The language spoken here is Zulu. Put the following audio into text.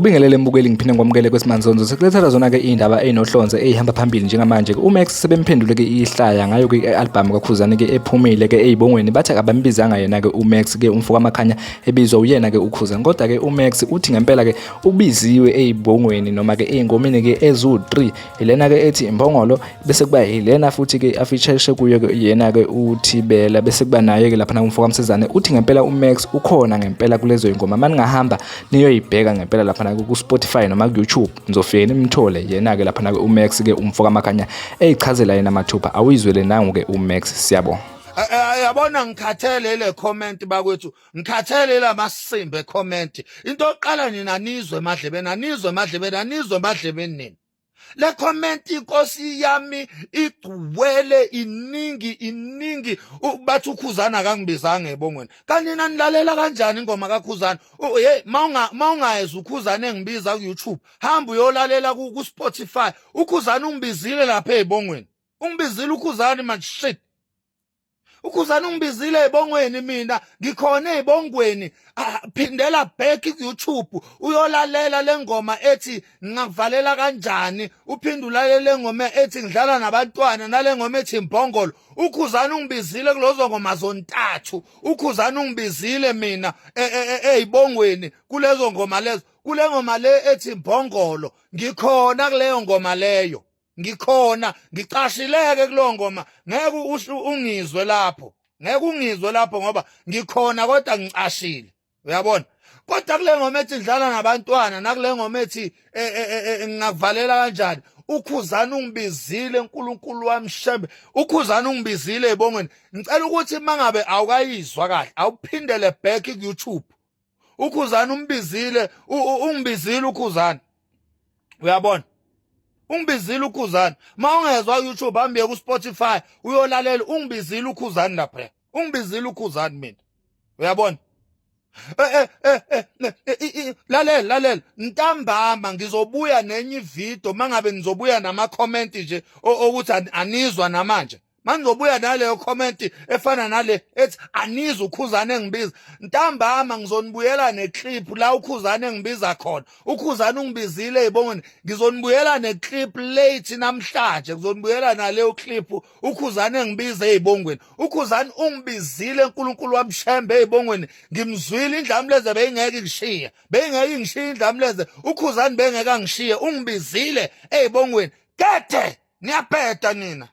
Ngubingelele mbukeli ngiphinde ngomukele kwesimanzonzo sekulethela zona-ke iy'ndaba ey'nohlonze ey'hamba phambili njengamanje-ke uMax sebemphendule-ke ihlaya ngayo-ke i-albhamu kaKhuzani-ke ephumile-ke ey'bongweni bathi akabambizanga yena-ke uMax-ke umfo kaMakhanya ebizwa uyena-ke uKhuzani kodwa-ke uMax uthi ngempela-ke ubiziwe ey'bongweni noma-ke ey'ngomeni-ke eziwu-3 ilena-ke ethi imbongolo bese kuba yilena futhi-ke afisheshe kuyo-ke yena-ke uthibela bese kuba naye-ke laphana umfo kamsizane uthi ngempela umax ukhona ngempela kulezo y'ngoma uma ningahamba niyoyibheka ngempela laphana ku-spotify noma ku-youtube nizofike nimthole yena-ke laphana-ke umax-ke umfo kamakhanya eyichazela yena mathupha awuyizwele nangu-ke umax siyabonga eh, eh, yabona ngikhathele le comment bakwethu ngikhathele lamasimba ecomment into yokuqala nina nizwe emadlebeni anizwe emadlebeni anizwe emadlebeni nina le comment inkosi yami igcwele iningi iningi bathi ukhuzana akangibizanga ebongweni kanina nilalela kanjani ingoma kakhuzana hey mawunga mawungayeza ukhuzana engibiza ku YouTube hamba uyolalela ku Spotify ukhuzana ungibizile lapha ezibongweni ungibizile ukhuzani manje shit ukhuzana ungibizile ebongweni mina ngikhona ezibongweni ah, phindela back ku YouTube uyolalela lengoma ethi ngingakuvalela kanjani uphinde ulalele lengoma ethi ngidlala nabantwana nalengoma ethi imbongolo ukhuzana ungibizile kulozo ngoma zontathu ukhuzana ungibizile mina ezibongweni e, e, kulezo ngoma lezo kule ngoma le ethi imbongolo ngikhona kuleyo ngoma leyo ngikhona ngicashileke kulowo ngoma ngeke ungizwe lapho ngeke ungizwe lapho ngoba ngikhona kodwa ngicashile uyabona kodwa kule ngoma ethi dlala nabantwana nakule ngoma ethi e, e, e, ngingakuvalela kanjani ukhuzana ungibizile uNkulunkulu wami shembe ukhuzana ungibizile ebongweni ngicela ukuthi mangabe awukayizwa kahle awuphindele back ku YouTube ukhuzani umbizile ungibizile ukhuzani uyabona ungibizile ukhuzani uma ungezwa YouTube hambiye ku Spotify uyolalela ungibizile ukhuzani lapha ungibizile ukhuzani mina uyabona eh eh eh, eh, eh lalela lalela ntambama ngizobuya nenye ivideo mangabe nizobuya nama comment nje okuthi anizwa namanje Mangizobuya naleyo comment efana nale ethi anizwe ukhuzane engibiza ntambama ngizonibuyela neclip la ukhuzane engibiza khona ukhuzane ungibizile ezibongweni ngizonibuyela neclip late namhlanje ngizonibuyela naleyo clip ukhuzane engibiza ezibongweni ukhuzane ungibizile uNkulunkulu wamshembe ezibongweni ngimzwile indlamleze beyingeke ngishiye beyingeke ngishiye indlamleze ukhuzane bengeke angishiye ungibizile ezibongweni kede niyabheda nina.